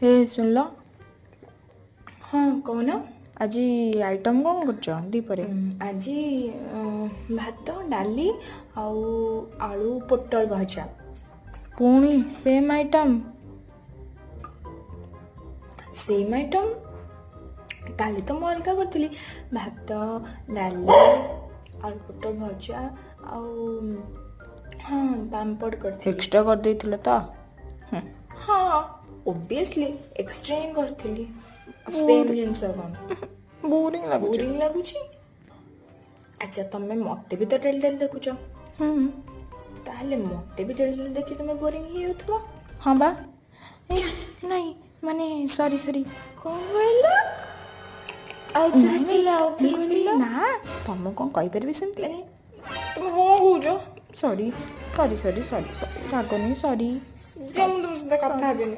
ଏ ଶୁଣିଲ। ହଁ, କହୁନ। ଆଜି ଆଇଟମ୍ କ'ଣ କରୁଛ ଦ୍ୱିପହରେ? ଆଜି ଭାତ, ଡାଲି ଆଉ ଆଳୁ ପୋଟଳ ଭଜା। ପୁଣି ସେମ୍ ଆଇଟମ୍? Same item? କାଲି ତ ମୁଁ ଅଲଗା କରିଥିଲି, ଭାତ, ଡାଲି, ଆଳୁ ପୋଟଳ ଭଜା ଆଉ ହଁ, ପାମ୍ପଡ଼ କରିଥିଲି। ଏକ୍ସଟ୍ରା କରିଦେଇଥିଲ ତ? ହଁ, ଓବିୟସଲି ଏକ୍ସଟ୍ରା ହିଁ କରିଥିଲି। ସେମ୍ ଜିନିଷ କ'ଣ? ବୋରିଂ ଲାଗୁଛି। ବୋରିଂ ଲାଗୁଛି? ଆଚ୍ଛା, ତମେ ମତେ ବି ତ ଡେଲି ଡେଲି ଦେଖୁଛ। ହୁଁ। ତାହେଲେ ମତେ ବି ଡେଲି ଡେଲି ଦେଖି ତମେ ବୋରିଂ ହେଇଯାଉଥିବ। ହଁ ବା, ଏ ନାଇଁ, ମାନେ ସରି ସରି। କ'ଣ କହିଲ? ଆଉ ଥରେ କହିଲ, ଆଉ ଥରେ କହିଲ। ନା, ତମ କ'ଣ କହିପାରିବି ସେମିତି? ମାନେ ତମେ ହଁ କହୁଛ? ସରି ସରି ସରି ସରି ସରି, ରାଗନି, ସରି। ମୁଁ ତମ ସହିତ କଥା ହେବିନି।